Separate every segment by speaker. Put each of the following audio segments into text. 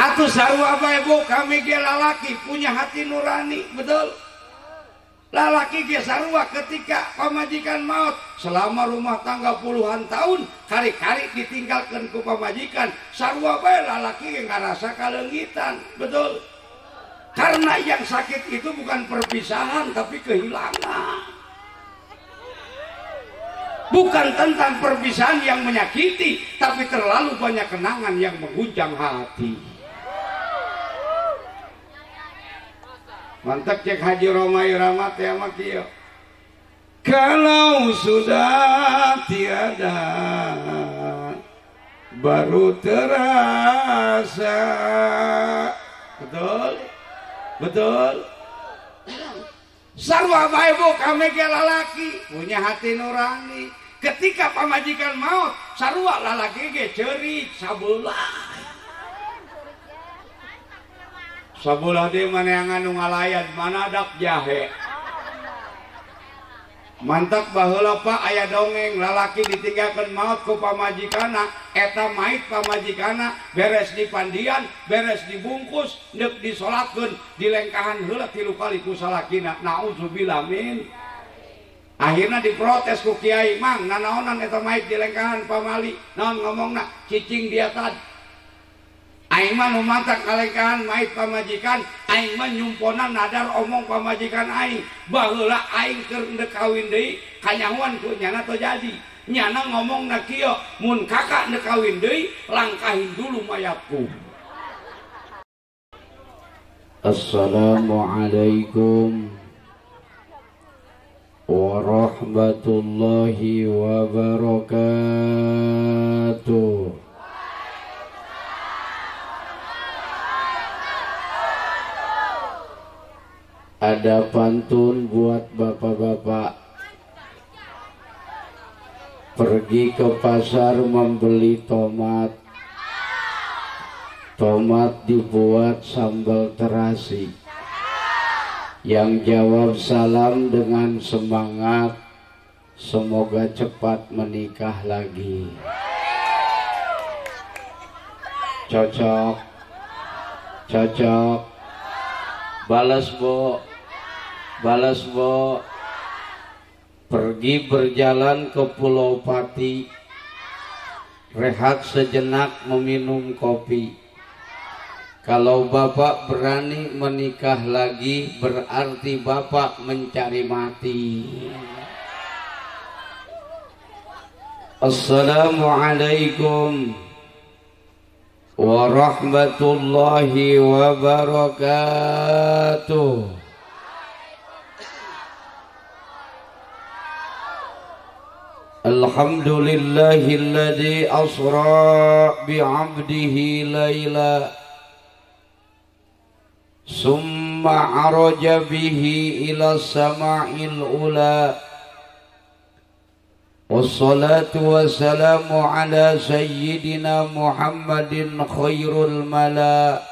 Speaker 1: Atuh sarua bae bu kami ge lalaki punya hati nurani, betul? Lalaki ge sarua ketika pamajikan maut selama rumah tangga puluhan tahun kari-kari ditinggalkan ku pamajikan, sarua bae lalaki ge ngarasa kaleungitan, betul? Karena yang sakit itu bukan perpisahan tapi kehilangan. Bukan tentang perpisahan yang menyakiti, tapi terlalu banyak kenangan yang mengguncang hati. Mantap cek Haji Rhoma Irama teh mah kieu. Kalau sudah tiada baru terasa. Betul? Betul? Sarua bae bu kami ge lalaki punya hati nurani. Ketika pamajikan maut, sarua lalaki ge ceurik sabelah. Sabelah deui maneangan nu ngalayan manadak jahe. Mantak baheula Pak aya dongeng lalaki ditinggalkeun maut ku pamajikanna, eta mait pamajikanna beres dipandian, beres dibungkus, neuk disolatkeun, dilengkahan heula 3 kali ku salakina. Nauzubillah min. Akhirna diprotes ku kiai, "Mang, nanaonan eta mait dilengkahan pamali?" Naon ngomongna? Cicing dia tad. Aing mah nu matak kalengkahan mait pamajikan, aing mah nyumponan nadar omong pamajikan aing. Baheula aing keur ndek kawin deui, kanyahoan ku nyana teu jadi. Nyana ngomongna kieu, mun kakak ndek kawin deui, langkahin dulu mayatku.
Speaker 2: Assalamualaikum warahmatullahi wabarakatuh. Ada pantun buat bapak-bapak. Pergi ke pasar membeli tomat. Tomat dibuat sambal terasi. Yang jawab salam dengan semangat, semoga cepat menikah lagi. Cocok. Cocok. Balas bo. Balas bo. Pergi berjalan ke Pulau Pati, rehat sejenak meminum kopi. Kalau bapak berani menikah lagi, berarti bapak mencari mati. Assalamualaikum warahmatullahi wabarakatuh. Alhamdulillahilladzi asra bi'abdihi laila summa araja bihi ila sama'il ula. Wassalatu wassalamu ala sayyidina Muhammadin khairul mala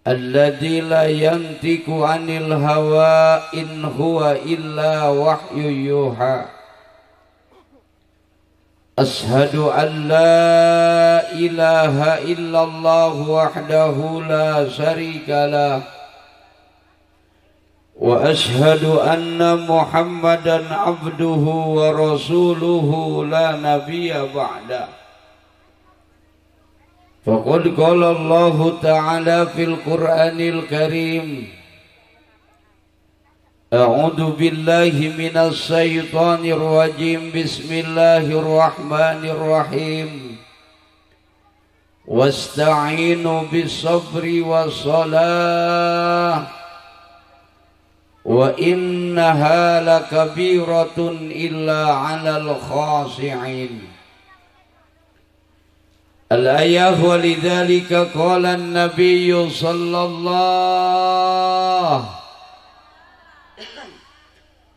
Speaker 2: alladzi la yantiqu anil hawa in huwa illa wahyu yuha. Ashhadu an la ilaha illallah wahdahu la syarika lah wa ashhadu anna Muhammadan abduhu wa rasuluhu la nabiyya ba'da. Faqad qala Allahu ta'ala fil Qur'anil Karim, A'udzu billahi minasy syaithanir rajim. Bismillahirrahmanirrahim. Wasta'inu bis-sabri was-salah wa innaha lakabiratun illa 'alal khashi'in. Al-ayah wa lidzalika qala an-nabiyyu sallallahu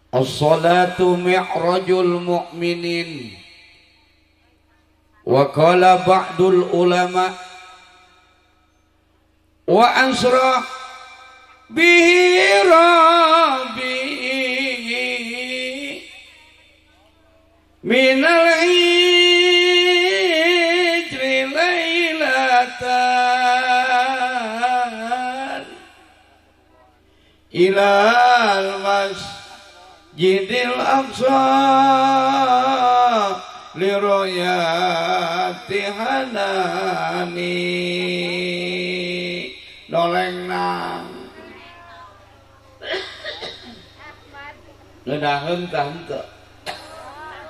Speaker 2: as-salatu mi'rajul mu'minin. Wa qala ba'dul ulama wa ansra bihi rabbi minal hijri laila peringatan ilal masjidil aqsa liroyati hanani noleng nang ngeunaheun tah henteu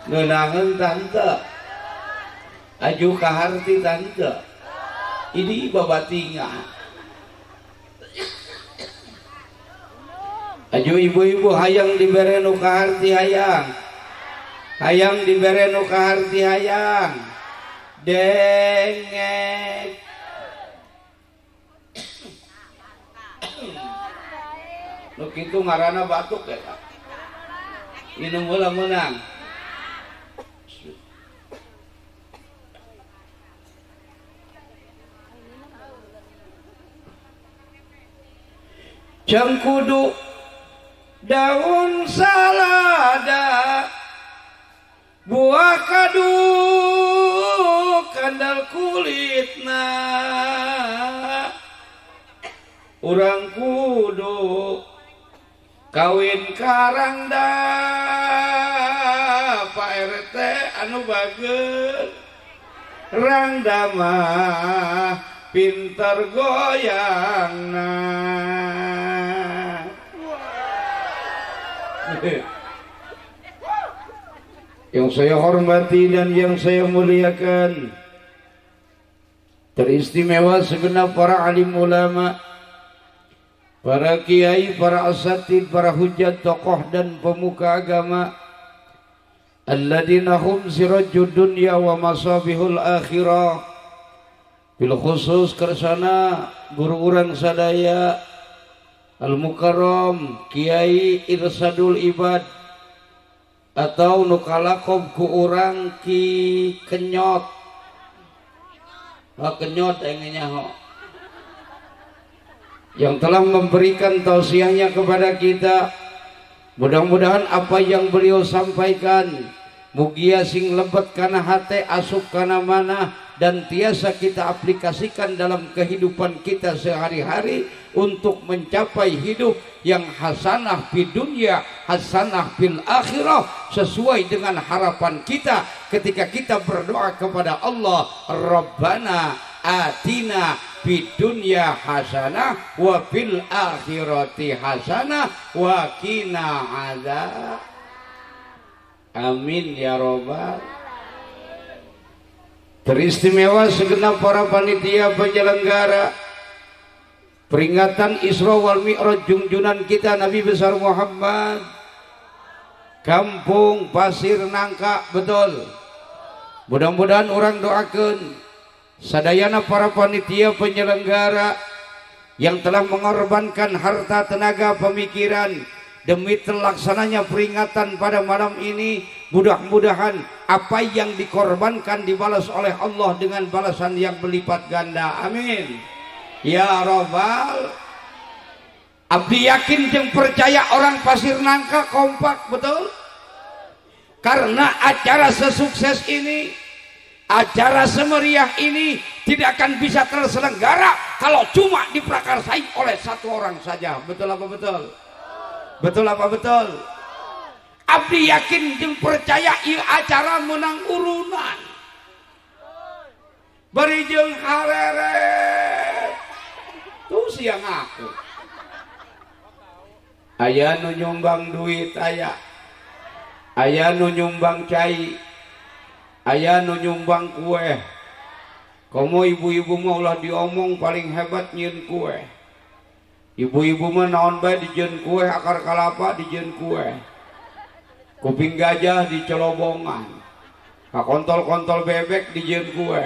Speaker 2: ngeunaheun tah henteu aju kaharti tah henteu ini babatingan aju ibu-ibu hayang dibere nu kaharti hayang hayang dibere nu kaharti hayang dengek nu kitu ngaranna batuk eta minum heula meunang. Cengkudu daun salada buah kadu kandal kulitna urang kudu kawin karangda Pak RT anu bager rangda mah pintar goyangna. Yang saya hormati dan yang saya muliakan, teristimewa segenap para alim ulama, para kiai, para asatid, para hujat, tokoh dan pemuka agama, alladzina hum sirajud dunya wa masabihul akhirah. Bil khusus kersana guru urang sadaya Al Mukarram Kiai Irsadul Ibad atau nu kalakob ku urang Ki Kenyot. Ha kenyot engenya ho. Yang telah memberikan tausiahnya kepada kita. Mudah-mudahan apa yang beliau sampaikan mugia sing lebet kana hate asup kana manah dan tiasa kita aplikasikan dalam kehidupan kita sehari-hari untuk mencapai hidup yang hasanah di dunia, hasanah fil akhirah, sesuai dengan harapan kita ketika kita berdoa kepada Allah, Rabbana atina fid dunya hasanah wa fil akhirati hasanah wa qina adzab. Amin ya robbal. Teristimewa segenap para panitia penyelenggara peringatan Isra wal Mi'raj junjunan kita Nabi besar Muhammad, Kampung Pasir Nangka, betul. Mudah-mudahan orang doakan sadayana para panitia penyelenggara yang telah mengorbankan harta, tenaga, pemikiran demi terlaksananya peringatan pada malam ini. Mudah-mudahan apa yang dikorbankan dibalas oleh Allah dengan balasan yang berlipat ganda. Amin ya robbal. Abdi yakin jeung percaya orang Pasir Nangka kompak, betul? Karena acara sesukses ini, acara semeriah ini tidak akan bisa terselenggara kalau cuma diprakarsai oleh satu orang saja. Betul apa betul? Betul apa betul? Abdi yakin jeung percaya ieu acara menang urunan. Bari jeung hareret. Tuh siang aku. Aya nu nyumbang duit aya. Aya nu nyumbang cai. Aya nu nyumbang kue. Komo ibu-ibu mah ulah diomong paling hebat nyieun kue. Ibu-ibu mah naon bae dijieun kue, akar kalapa dijieun kue. Kuping gajah dicelobongan. Kontol-kontol bebek dijieun kue.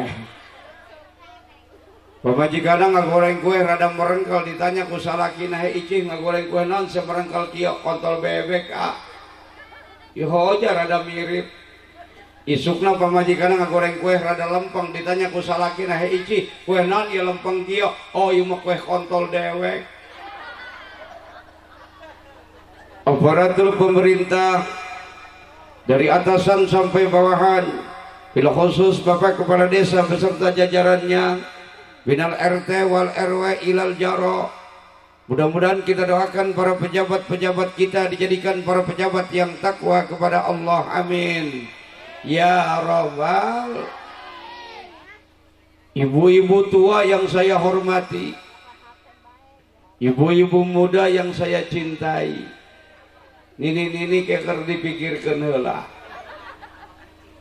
Speaker 2: Pamajikanna ngagoreng kue rada merengkel, ditanya ku salakina, "Hei icih ngagoreng kue naon semerengkel kieu?" "Kontol bebek, ah." Ieu aja rada mirip. Isukna pamajikanna ngagoreng kue rada lempeng, ditanya ku salakina, "Hei icih, kue naon ieu lempeng kieu?" "Oh, ieu mah kue kontol dewek." Aparatur pemerintah dari atasan sampai bawahan, bila khusus Bapak Kepala Desa beserta jajarannya,
Speaker 1: Binal RT wal RW ilal jaro. Mudah-mudahan kita doakan para pejabat-pejabat kita dijadikan para pejabat yang takwa kepada Allah. Amin. Ya Rabbal. Ibu-ibu tua yang saya hormati, ibu-ibu muda yang saya cintai, nini-nini keker dipikirkeun heula.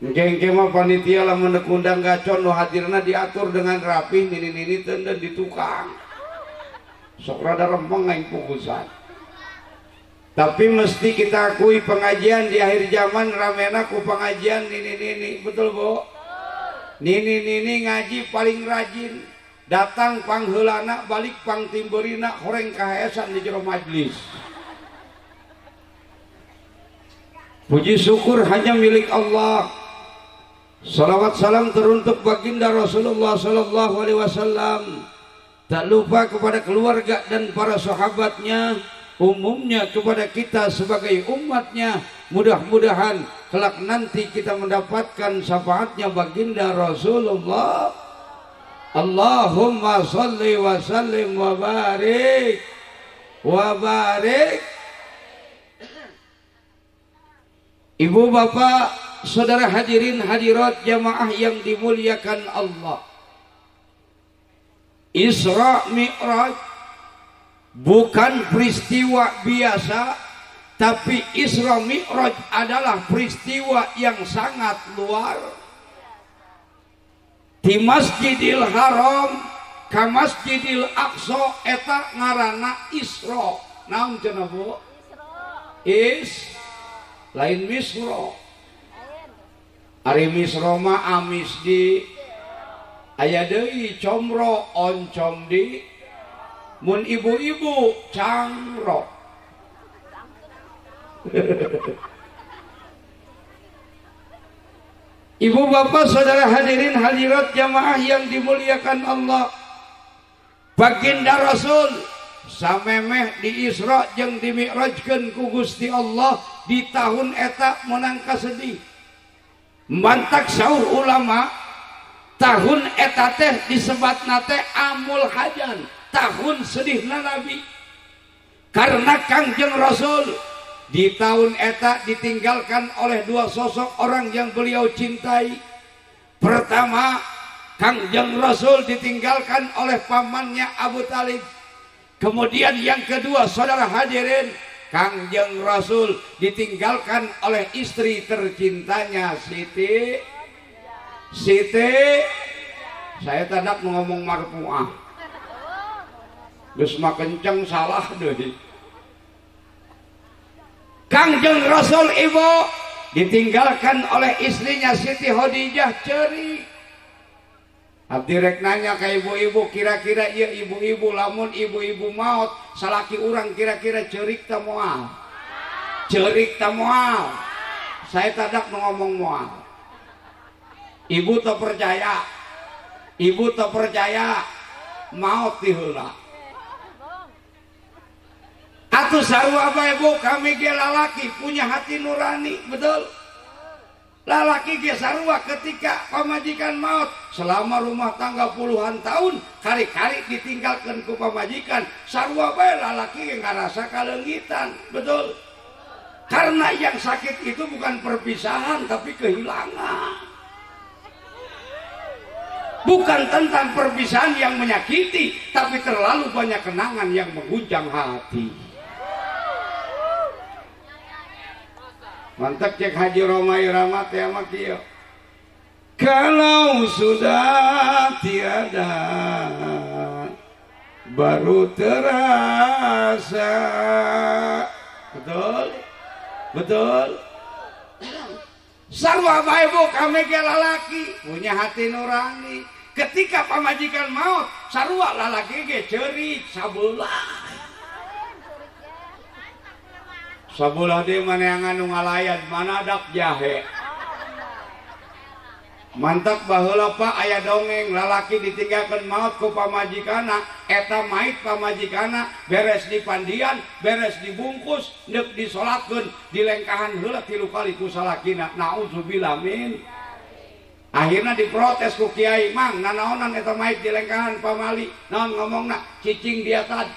Speaker 1: Engke-engke mah panitia lamun neuk undang gacon nu hadirna diatur dengan rapih, nini-nini teu di tukang. Sok rada rempeng aing pukusan. Tapi mesti kita akui pengajian di akhir zaman ramena ku pengajian nini-nini, betul Bu? Nini-nini ngaji paling rajin, datang pangheulana balik pangtimbeurina horeng kaheesan di jero majlis. Puji syukur hanya milik Allah. Salawat salam teruntuk baginda Rasulullah sallallahu alaihi wasallam. Tak lupa kepada keluarga dan para sahabatnya, umumnya kepada kita sebagai umatnya. Mudah-mudahan kelak nanti kita mendapatkan syafaatnya baginda Rasulullah. Allahumma salli wa sallim wa barik wa barik. Ibu bapak, saudara hadirin hadirat jamaah yang dimuliakan Allah. Isra Mi'raj bukan peristiwa biasa, tapi Isra Mi'raj adalah peristiwa yang sangat luar. Di Masjidil Haram ka Masjidil Aqsa eta ngaranna Isra. Naon cenah Bu? Is lain Misro. Ari Misro mah amis di aya deui comro oncom di mun ibu-ibu cangro. Ibu bapak saudara hadirin hadirat jamaah yang dimuliakan Allah. Baginda Rasul samemeh di Isra jeung dimi'rajkeun ku Gusti Allah di tahun eta menang kasedih. Mantak saur ulama tahun eta teh disebatna teh amul hajan, tahun sedihna Nabi. Karena Kangjeng Rasul di tahun eta ditinggalkan oleh dua sosok orang yang beliau cintai. Pertama, Kangjeng Rasul ditinggalkan oleh pamannya Abu Talib. Kemudian yang kedua, saudara hadirin, Kangjeng Rasul ditinggalkan oleh istri tercintanya Siti. Siti, saya tidak ngomong marfuah. Geus mah kenceng salah deui. Kangjeng Rasul ibu ditinggalkan oleh istrinya Siti Khadijah ceri. Abdi rek nanya ka ibu-ibu, kira-kira ieu ibu-ibu lamun ibu-ibu maot salaki urang kira-kira ceurik teh moal? Ceurik teh moal? Saya tadak ngomong moal. Ibu teu percaya. Ibu teu percaya maot ti heula. Atuh sarua bae Bu, kami ge lalaki punya hati nurani, betul? Lalaki ge sarua ketika pamajikan maut selama rumah tangga puluhan tahun kari-kari ditinggalkan ku pamajikan, sarua bae lalaki ge ngarasa kaleungitan, betul? Karena yang sakit itu bukan perpisahan tapi kehilangan. Bukan tentang perpisahan yang menyakiti, tapi terlalu banyak kenangan yang mengguncang hati. Mantap cek Haji Romai Rahmat ya makio. Kalau sudah tiada baru terasa. Betul? Betul? Sarwa bae Bu, kami ge lalaki punya hati nurani. Ketika pamajikan maut, sarwa lalaki ge ceurik sabelah. Sabelah deui maneangan nu ngalayan mana dak jahe. Mantak baheula Pak aya dongeng lalaki ditinggalkeun maut ku pamajikanna, eta mait pamajikanna beres dipandian, beres dibungkus, neuk disolatkeun, dilengkahan heula 3 kali ku salakina. Nauzubillah min. Akhirna diprotes ku kiai, "Mang, nanaonan eta mait dilengkahan pamali?" Naon ngomongna? Cicing dia tad.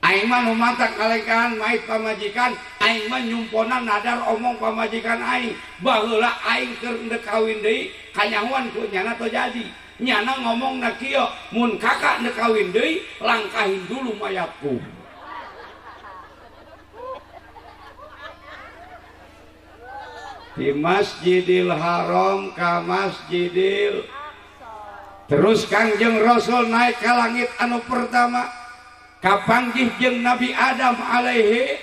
Speaker 1: Aing mah nu matak ngalengkahan mait pamajikan, aing mah nyumponan nadar omong pamajikan aing. Baheula aing keur endek kawin deui, kanyahoan ku nyana teu jadi. Nyana ngomongna kieu, mun kakak endek kawin deui, langkahin dulu mayatku. Di Masjidil Haram ka Masjidil. Terus Kangjeng Rasul naik ke langit anu pertama, kapanggih jeung Nabi Adam alaihi.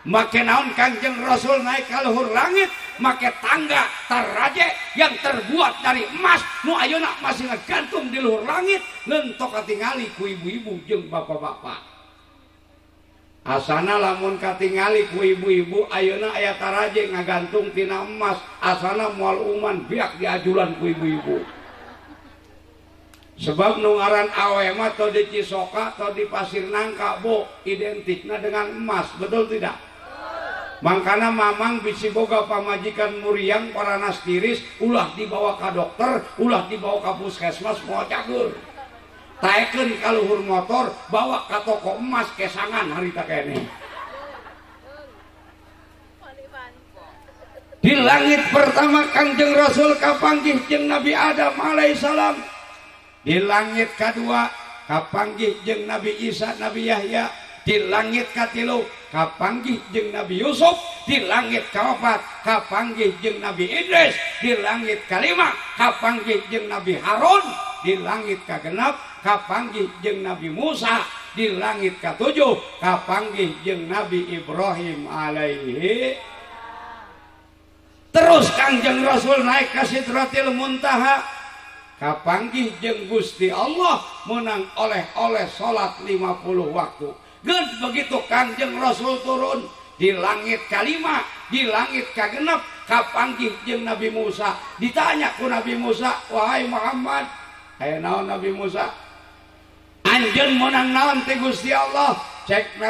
Speaker 1: Make naon Kangjeng Rasul naik ka luhur langit, make tangga taraje yang terbuat dari emas nu ayeuna masih ngagantung di luhur langit, lentok katingali ku ibu-ibu jeung bapak-bapak. Asana lamun katingali ku ibu-ibu ayeuna aya taraje ngagantung tina emas, asana moal uman biak diajulan ku ibu-ibu. Sebab nu ngaran awe mah atau di Cisoka atau di Pasir Nangka bo identikna dengan emas, betul tidak? Mangkana mamang bisi boga pamajikan muriang paranas tiris, ulah dibawa ka dokter, ulah dibawa ka puskesmas moal cagur. Taekeun ka luhur motor, bawa ka toko emas kesangan harita keneh. Di langit pertama Kangjeng Rasul kapanggih jeung Nabi Adam alaihissalam. Di langit kedua kapanggih jeung Nabi Isa, Nabi Yahya. Di langit katilu kapanggih jeung Nabi Yusuf. Di langit kaopat kapanggih jeung Nabi Idris. Di langit kalima kapanggih jeung Nabi Harun. Di langit kagenap kapanggih jeung Nabi Musa. Di langit katujuh kapanggih jeung Nabi Ibrahim alaihi. Terus Kangjeng Rasul naik ka Sidratil Muntaha, kapanggih jeung Gusti Allah menang oleh-oleh salat 50 waktu. Geus begitu Kangjeng Rasul turun di langit kalima, di langit kagenep kapanggih jeung Nabi Musa. Ditanya ku Nabi Musa, "Wahai Muhammad, aya naon Nabi Musa? Anjeun menang naon ti Gusti Allah?" Cek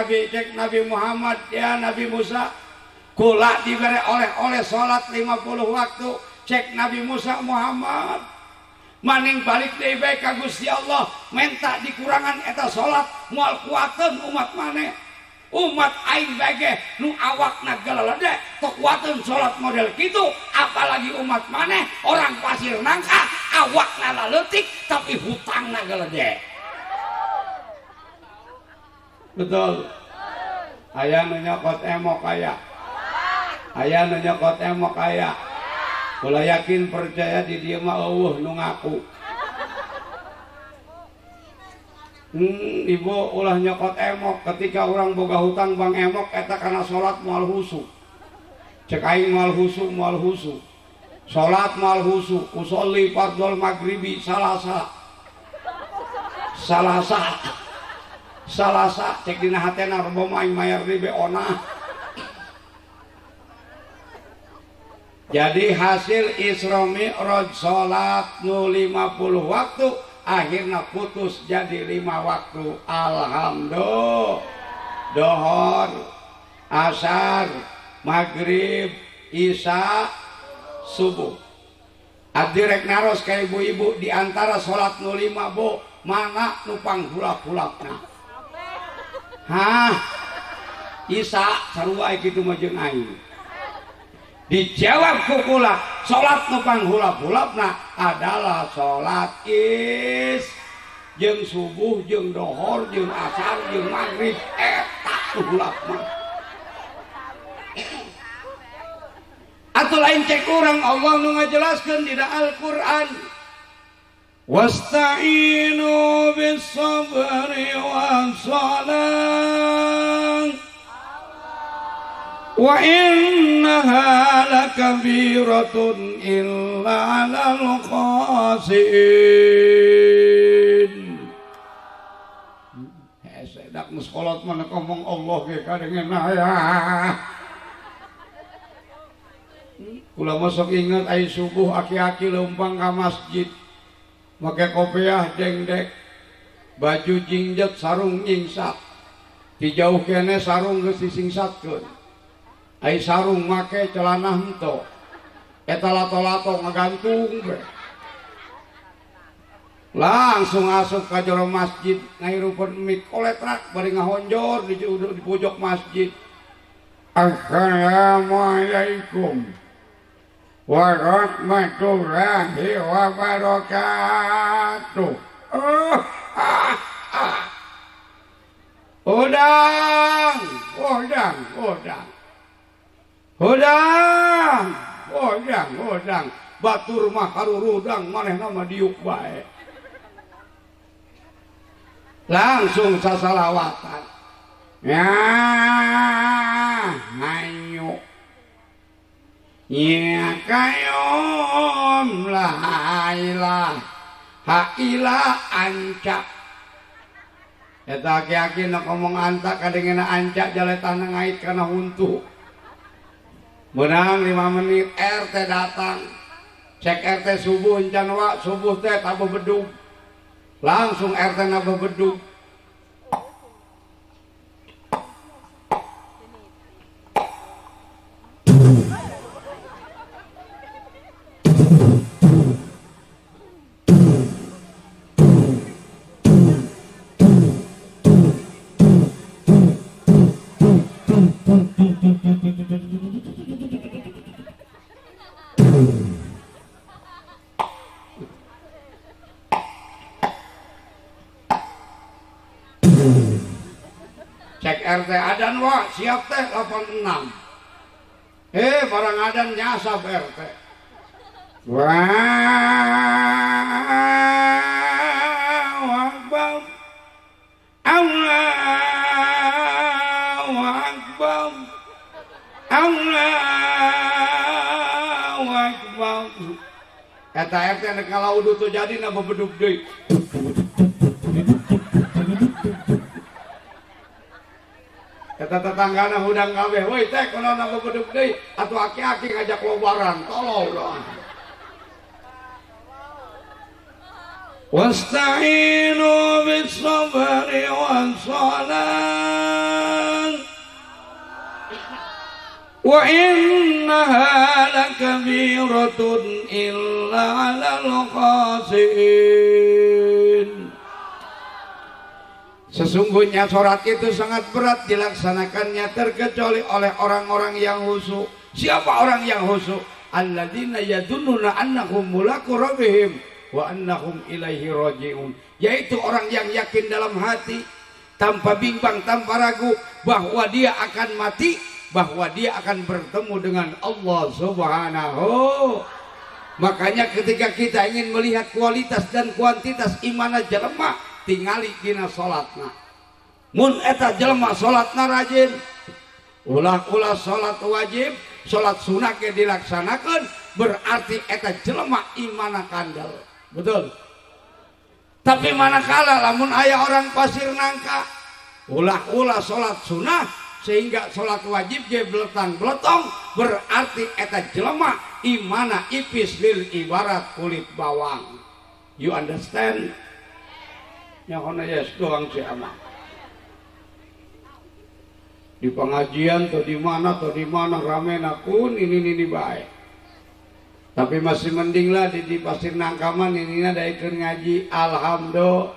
Speaker 1: Nabi Muhammad, "Ya Nabi Musa, kula dibere oleh-oleh salat 50 waktu." Cek Nabi Musa, "Muhammad, maning balik deui bae ka Gusti Allah, menta dikurangan eta salat, moal kuateun umat maneh. Umat aing bae ge nu awakna geleledek teu kuateun salat model kitu, apalagi umat maneh orang Pasir Nangka awakna laleutik tapi hutangna geledek." Betul. Aya nu nyokot emok aya. Aya nu nyokot emok aya. Kula yakin percaya di dieu mah eueuh nu ngaku. Ibu ulah nyokot emok ketika orang boga hutang bang emok eta kana salat moal husu. Cek aing moal husu, moal husu. Salat moal husu, usolli fardhol maghribi salasa. Salasa. Salasa cek dina hatena rebo aing mayar deui be onah. Jadi hasil Isra Mi'raj salat nu 50 waktu akhirnya putus jadi 5 waktu. Alhamdulillah. Dohor, asar, maghrib, isya, subuh. Abdi rek naros ka ibu-ibu di antara salat nu 5 bu, mana nu panghulap-hulapna? Hah? Isya sarua kitu mah jeung aing. Dijawab ku kula, salat nu panghulap-hulapna adalah salat is jeung subuh jeung dohor jeung asar jeung maghrib, eta nu hulap mah. Atuh lain cek urang, Allah nu ngajelaskeun dina Al-Qur'an. Wasta'inu bis-sabri was-salah wa innaha lakabiratun illa 'alal khasiin. Hese dak nu salat mah ngomong Allah ge kadengen aya. Kula mah sok inget ai subuh aki-aki leumpang ka masjid make kopiah dengdek, baju jingjet, sarung nyingsat. Di jauh kene sarung geus disingsatkeun. Ai sarung make celana henteu. Eta lato-lato ngagantung we. Langsung asup ka jero masjid ngahirupeun mik koletrak bari ngahonjor di pojok masjid. Assalamualaikum warahmatullahi wabarakatuh. Udang, udang, udang, udang, udang, udang. Batur mah karurudang manehna mah diuk bae. Langsung sasalawatan. Ya, hayu. Ya kayum la ilaha illa anta. Eta aki-aki nu ngomong anta kadengena anca jaletahna ngait kana huntu. Menang 5 menit RT datang. Cek RT subuh encan wa subuh teh tabuh bedug. Langsung RT nabuh bedug. Cek RT adan wa siap teh 86. Barang adan nyasab RT. Wah, Akbar. Allahu Akbar. Allahu Akbar. Eta RT nek kalaudu tuh jadi na bebedug deui. Eta tetanggana hudang kabeh, woi teh kunaon bebedug deui atuh aki-aki ngajak lobaran, tolol doang. Wasta'inu bis-sabri was-salat wa innaha lakabiratun illa 'alal khashi'in. Sesungguhnya sholat itu sangat berat dilaksanakannya terkecuali oleh orang-orang yang khusyuk. Siapa orang yang khusyuk? Alladzina yadunnuna annahum mulaqu rabbihim wa annahum ilaihi raji'un. Yaitu orang yang yakin dalam hati tanpa bimbang, tanpa ragu bahwa dia akan mati, bahwa dia akan bertemu dengan Allah Subhanahu. Makanya ketika kita ingin melihat kualitas dan kuantitas iman jelema, tingali dina salatna. Mun eta jelema salatna rajin, ulah-ulah salat wajib, salat sunah ge dilaksanakeun, berarti eta jelema imana kandel. Betul. Tapi manakala lamun aya orang Pasir Nangka, ulah-ulah salat sunah sehingga salat wajib ge beletang-beletong, berarti eta jelema imana ipis lil ibarat kulit bawang. You understand? Yang kono yes doang si ama. Di pengajian atau di mana rame nakun ini baik. Tapi masih mending lah di Pasir Nangka mah ninina daekeun ngaji, alhamdulillah.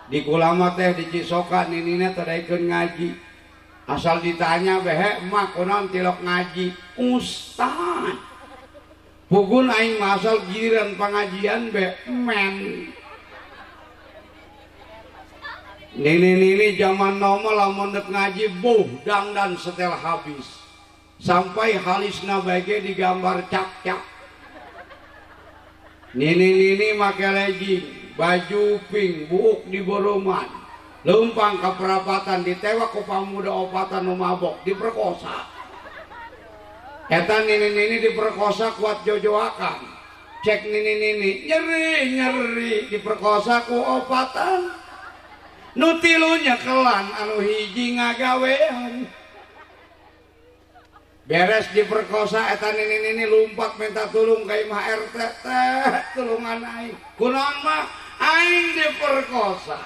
Speaker 1: Di kulama teh di Cisoka ninina teh daekeun ngaji. Asal ditanya behe emak kunaon tilok ngaji, ustaz. Pugun aing mah asal giliran pengajian be men. Nini-nini zaman normal lamun dek ngaji buh dangdan setel habis. Sampai halisna bae digambar cak-cak. Nini-nini make legging, baju pink, buuk di boroman. Leumpang ka perapatan ditewak ku pamuda opatan nu mabok diperkosa. Eta nini-nini diperkosa kuat jojoakan. Cek nini-nini nyeri-nyeri diperkosa ku opatan. Nu tilunya kelan anu hiji ngagawean. Beres diperkosa eta nini-nini lumpat minta tulung ka imah RT teh tulungan aing. Kunaon mah aing diperkosa.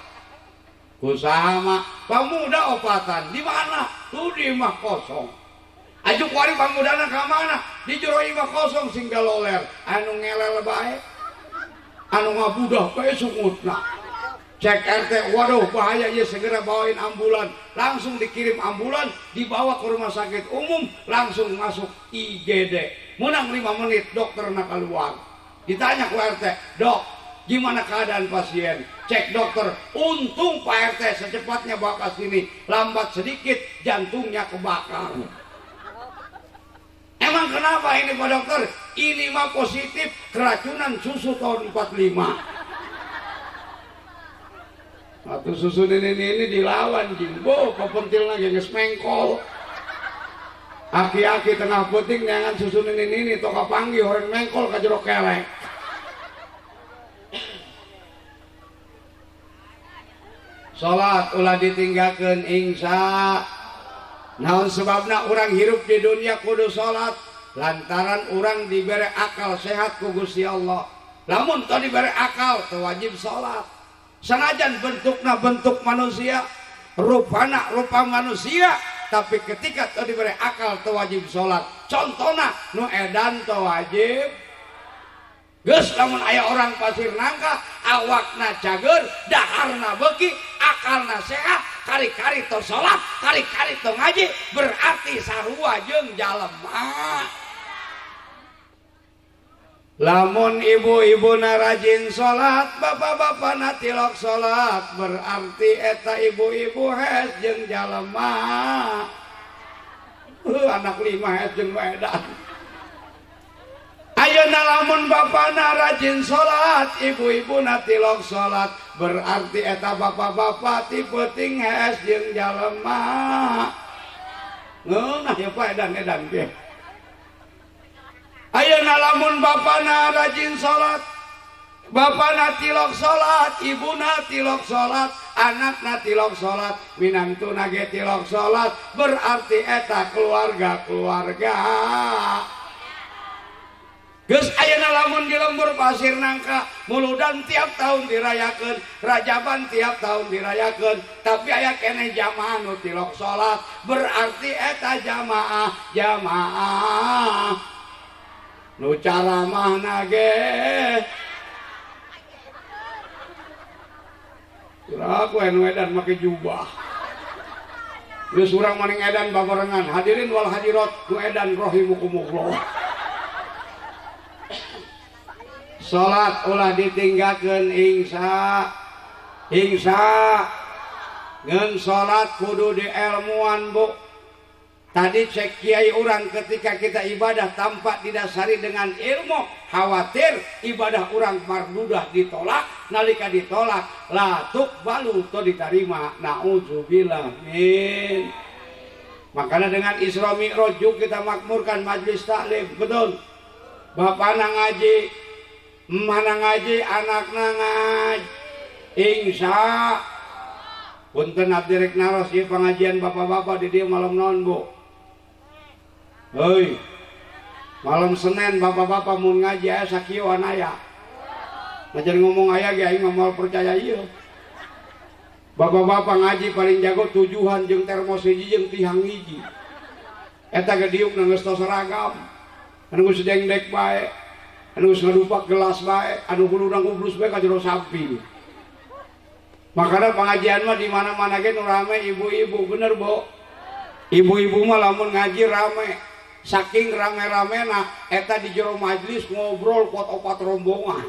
Speaker 1: Ku saha mah pamuda opatan di mana? Tuh di imah kosong. Aju kuari pamudana ka mana? Di jero imah kosong sing galoler, anu ngelel bae. Anu ngabudah bae sungutna. Cek RT, waduh bahaya ya, segera bawain ambulan. Langsung dikirim ambulan, dibawa ke rumah sakit umum, langsung masuk IGD. Menang 5 menit dokterna keluar. Ditanya ku RT, "Dok, gimana keadaan pasien?" Cek dokter, "Untung Pak RT secepatnya bawa ke sini, lambat sedikit jantungnya kebakar." Emang kenapa ini Pak Dokter? Ini mah positif keracunan susu tahun 45. Atau susu ini dilawan jimbo, pepentil lagi geus mengkol. Aki-aki tengah peuting neangan susu ini toka panggih orang mengkol ka jero kelek. Salat ulah ditinggalkeun insya. Naon sebabna urang hirup di dunia kudu salat? Lantaran urang dibere akal sehat ku Gusti Allah. Lamun teu dibere akal teu wajib salat. Sanajan bentukna bentuk manusia, rupana rupa manusia, tapi ketika teu dibere akal teu wajib salat. Contona nu edan teu wajib. Geus lamun aya orang Pasir Nangka awakna cager, daharna beuki, akalna sehat, kari-kari teu salat, kari-kari teu ngaji, berarti sarua jeung jalema. Lamun ibu-ibuna rajin salat, bapak-bapana tilok salat, berarti eta ibu-ibu hes jeung jalema. Anak 5 hes jeung edan. Ayeuna lamun bapana rajin salat, ibu-ibuna tilok salat, berarti eta bapak-bapak ti peuting hees jeung jalema. Ngeunah ya Pak edan-edan ge. Ayeuna lamun bapana rajin salat, bapana tilok salat, ibuna tilok salat, anakna tilok salat, minantuna ge tilok salat, berarti eta keluarga-keluarga. Geus ayeuna lamun di lembur Pasir Nangka, muludan tiap tahun dirayakeun, rajaban tiap tahun dirayakeun, tapi aya keneh jamaah nu tilok salat, berarti eta jamaah jamaah nu caramahna ge. Kira aku anu edan make jubah. Geus urang maning edan babarengan, hadirin wal hadirat nu edan rahimakumullah. Salat ulah ditinggalkeun insya insya. Ngeun salat kudu dielmuan bu. Tadi cek kiai urang ketika kita ibadah tanpa didasari dengan ilmu, khawatir ibadah urang mardudah ditolak, nalika ditolak la tuqbalu to diterima, naudzubillah min. Makanya dengan Isra Mi'raj kita makmurkan majelis taklim, betul. Bapana ngaji, mana ngaji, anakna ngaji, insya. Punten abdi rek naros ieu pengajian bapak-bapak di dieu malam naon bu? Hei, malam Senin bapak-bapak mun ngaji aya sakieuan aya. Najan ngomong aya ge aing mah moal percaya ieu. Bapak-bapak ngaji paling jago tujuhan jeung termos hiji jeung tihang hiji. Eta ge diukna geus tos seragam. Anu geus dengdek bae. Anu geus ngadupak gelas bae, anu huluna ngublus bae ka jero sapi. Makanya pengajian mah di mana-mana ge nu rame ibu-ibu, bener bu? Ibu-ibu mah lamun ngaji rame, saking rame-ramena eta di jero majlis ngobrol kuat opat rombongan.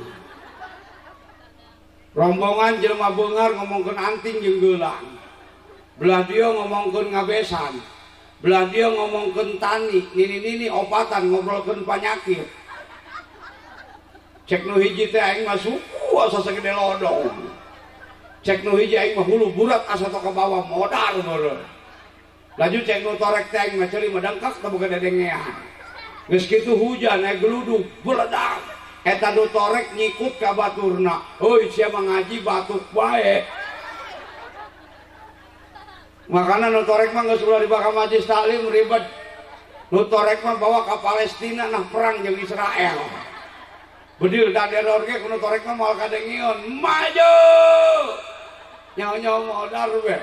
Speaker 1: Rombongan jelema beungar ngomongkeun anting jeung geulang. Belah dieu ngomongkeun ngabesan. Belah dieu ngomongkeun tani, nini-nini opatan ngobrolkeun panyakit. Cek nu hiji teh aing mah suku asa sagede lodong. Cek nu hiji aing mah hulu burat asa tok ka bawah modar meureun. Laju cek nu torek teh aing mah ceuli mah dengkak teh boga dedengean. Geus kitu hujan aya geludug beledak. Eta nu torek nyikut ka baturna. Heuy sia mah ngaji batuk bae. Makana nu torek mah geus ulah dibawa ka majelis taklim ribet. Nu torek mah bawa ka Palestina nah perang jeung Israel. Bedil daderor ge kudu torek mah moal kadengion. Maju. Nyaho-nyaho modar we.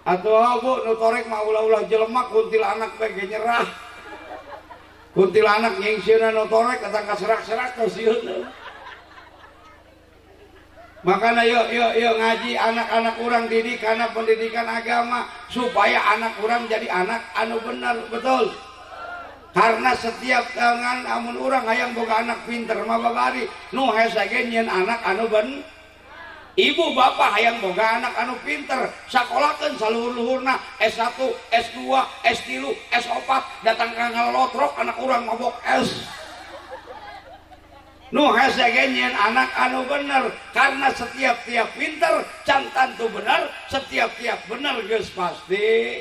Speaker 1: Atuh bu nu torek mah ulah-ulah jelema kuntilanak bae ge nyerah. Kuntilanak nyingsieunan nu torek datang ka serak-serak teh sieun. Makanya yuk yuk yuk ngaji anak-anak urang didik karena pendidikan agama supaya anak urang jadi anak anu bener betul. Karena setiap tangan amun urang hayang boga anak pinter mah babari nu hese ge nyieun anak anu ben. Ibu bapak hayang boga anak anu pinter sakolakeun saluhur-luhurna S1, S2, S3, S4 datang ka ngalotrok anak urang mabok S. Nu hese ge nyieun anak anu bener karena setiap tiap pinter can tantu bener, setiap tiap bener geus pasti.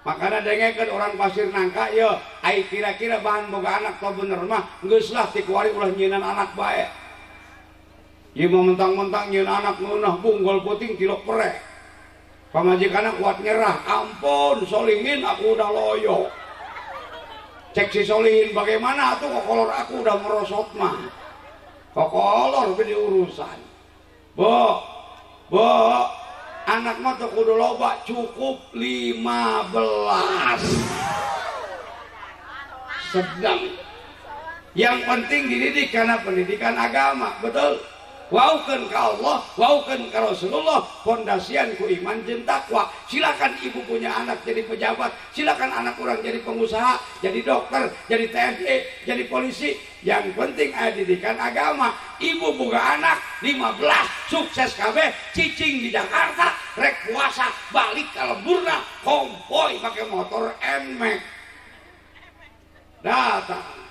Speaker 1: Makana dengekeun orang Pasir Nangka ye ai kira-kira bahan boga anak teu bener mah geus lah ti kuari ulah nyieun anak bae. Ieu mah mentang-mentang nyieun anak ngeunah bunggol puting tilok perek. Pamajikanna kuat nyerah, ampun Solihin aku udah loyo. Cek si Solihin bagaimana atuh kokolor aku udah merosot mah. Kokolor bedi urusan. Bo, bo, anak mah teu kudu loba, cukup 15. Sedang. Yang penting dididik karena pendidikan agama, betul? Waukeun ka Allah, waukeun ka Rasulullah, pondasian ku iman jeung takwa. Silakan ibu punya anak jadi pejabat, silakan anak orang jadi pengusaha, jadi dokter, jadi TNI, jadi polisi. Yang penting aya didikan agama. Ibu boga anak 15 sukses kabeh, cicing di Jakarta, rek puasa balik ka lemburna, konvoy pakai motor Nmax. Datang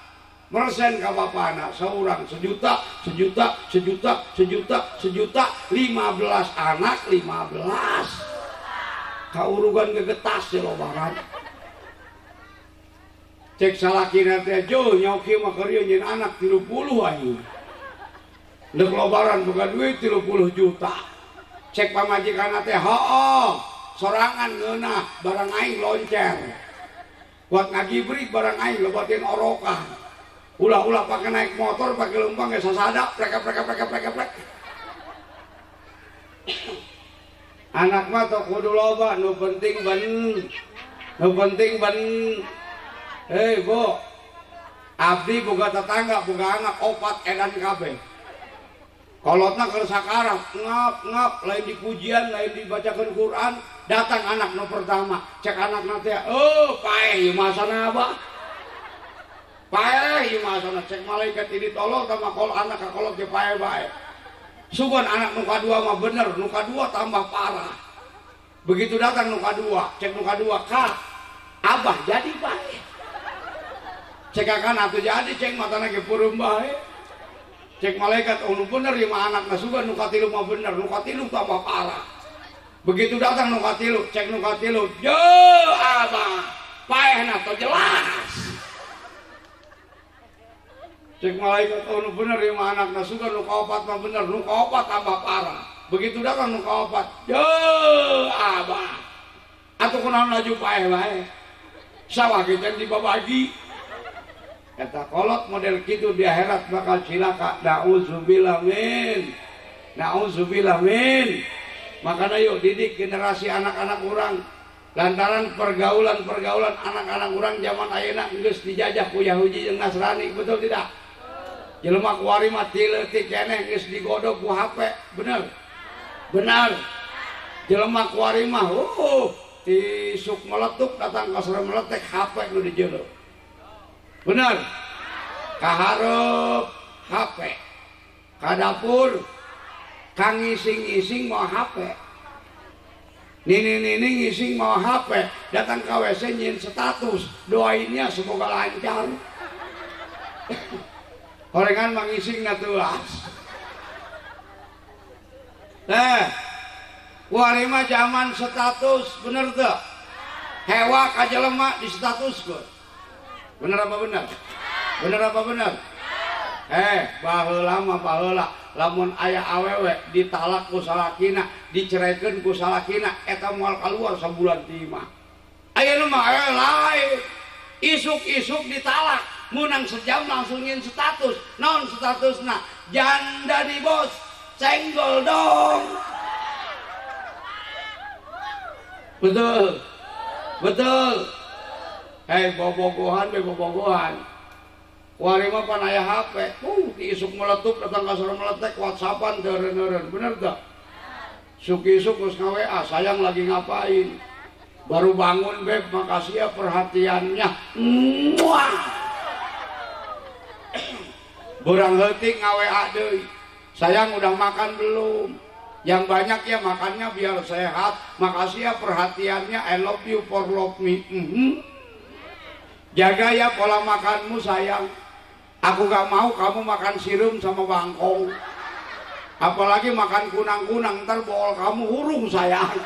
Speaker 1: mersen ka bapana seorang sejuta, sejuta, sejuta, sejuta, sejuta, 15 anak 15. Kaurugan gegetas ya lobaran. Cek salakina teh jeuh nyoki mah keur nyeun anak 30 aing. Deuk lobaran boga duit 30 juta. Cek pamajikanna teh hooh, sorangan ngeunah barang aing loncer. Buat ngagibrik barang aing lebatin orokan. Ulah-ulah pakai naik motor, pakai lempang ya sasadap, prek prek prek prek prek. Anak mah teu kudu loba, nu penting ben, nu penting ben. Hei bu, abdi boga tetangga, boga anak opat edan kabeh. Kolotna keur sakarap, ngap ngap, lain dipujian, lain dibacakeun Quran, datang anak nu pertama, cek anakna teh, oh paeh ieu masana abah. Paeh ieu masana cek malaikat ini tolong sama kol anak ka kolot ge paeh bae. Sugan anak nu kadua mah bener, nu kadua tambah parah. Begitu datang nu kadua, cek nu kadua ka abah jadi paeh. Cek akan atuh jadi cek matana ge peureum bae. Cek malaikat oh nu bener ieu mah anakna sugan nu katilu mah bener, nu katilu tambah parah. Begitu datang nu katilu, cek nu katilu, je abah paehna teu jelas. Cek malaikat oh nu bener ieu mah anakna sugan nu kaopat mah bener, nu kaopat tambah parah. Begitu datang nu kaopat, je abah atuh kunaon laju paeh bae. Sawah ge can dibabagi. Eta kolot model kitu di akhirat bakal cilaka. Na'udzubillah min. Na'udzubillah min. Makanya yuk didik generasi anak-anak urang. Lantaran pergaulan-pergaulan anak-anak urang zaman ayeuna geus dijajah ku Yahudi jeung Nasrani, betul tidak? Jelema kuari mah ti leutik keneh geus digodog ku HP, bener? Benar. Jelema kuari mah ti isuk meletuk datang ka sore meletek HP nu dijeuleuh. Bener? Kaharep HP, ka dapur, ka ngising-ngising mau HP. Nini-nini ngising mau HP, datang ke WC nyin status, doainnya semoga lancar. Horengan mangising na tuas. Nah, kuari mah zaman status, bener tuh? Hewa ka jelema di statuskeun. Bener apa bener? Bener apa bener? Baheula mah baheula lamun aya awewe ditalak ku salakina, diceraikeun ku salakina, eta moal kaluar sabulan ti imah. Ayeuna mah lain. Isuk-isuk ditalak, munang sejam langsung nyin status. Naon statusna? Janda di bos, senggol dong. Betul. Betul. Hei bobogohan be bobogohan. Kuari mah pan aya HP. Ti isuk meletup datang ka sore meletek WhatsAppan teu eureun-eureun. Bener teu? Isuk-isuk geus nga-WA, sayang lagi ngapain? Baru bangun beb, makasih ya perhatiannya. Muah. Burang heutik nga-WA deui. Sayang udah makan belum? Yang banyak ya makannya biar sehat. Makasih ya perhatiannya. I love you for love me. Jaga ya pola makanmu sayang. Aku gak mau kamu makan sirum sama bangkong. Apalagi makan kunang-kunang, ntar bol kamu hurung sayang.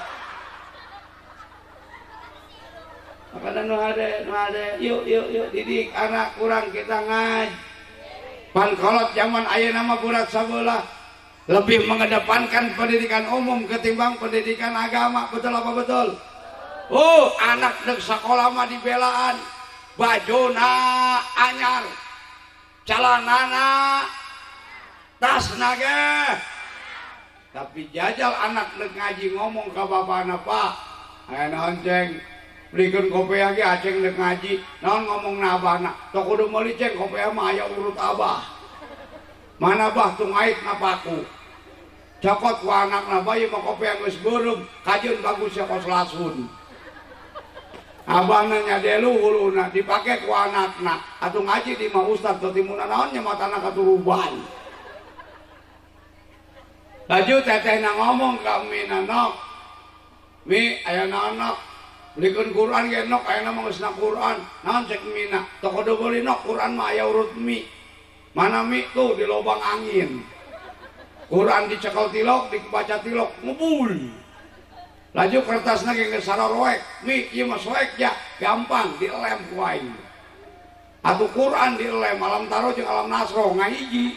Speaker 1: Makanan nu hade, nu hade. Yuk, yuk, yuk, didik anak kurang kita ngaj. Pan kolot zaman ayeuna mah burat sabelah. Lebih mengedepankan pendidikan umum ketimbang pendidikan agama. Betul apa betul? Oh, anak dek sekolah mah dibelaan. Bajuna anyar, celanana, tasna ge. Tapi jajal anak dek ngaji ngomong ka bapana, Pak, aya naon ceng? Belikeun kopiah ge aceng dek ngaji, naon ngomong na abahna? Tok kudu meuli ceng kopiah mah aya urut abah. Mana bah tungait napaku. Cokot ku anakna bae mah kopiah geus beureum, kajeun bagus ya kos lasun. Abahna nyadelu huluna dipake ku anakna, atuh ngaji di mah ustaz teu timuna naon nya matana katuruban. Laju tetehna ngomong ka mina nok. Mi aya naon nok? Belikeun Quran ge nok aya mah geus na Quran. Naon cek mina? Teu kudu meuli nok Quran mah aya urut mi. Mana mi tuh di lubang angin. Quran dicekel tilok, dibaca tilok, ngebul. Laju kertasna ge geus saroroek. Mi ieu mah soek ya, gampang dilem ku aing. Atuh Quran dilem alam taro jeung alam nasro ngahiji.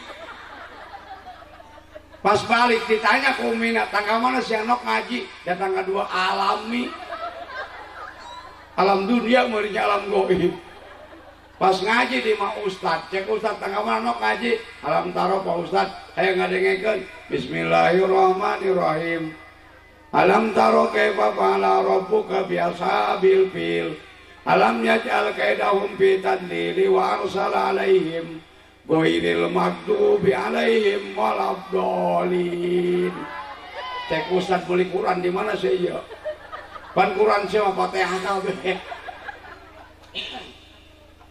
Speaker 1: Pas balik ditanya ku Mina, tangga mana si Anok ngaji? Datang ke dua alami. Alam dunia meureun alam goib. Pas ngaji di mah ustad, cek ustad tangga mana nok ngaji? Alam taro Pak Ustad, ayo ngadengekeun. Bismillahirrahmanirrahim. Alam taro kaifa fa'ala rabbuka bi ashabil fil. Alam yaj'al kaidahum fi tadlili wa arsala alaihim ghairil maghdubi alaihim waladdallin. Cek ustad beli Quran di mana sih ieu? Pan Quran sih mah Fatihah kabeh.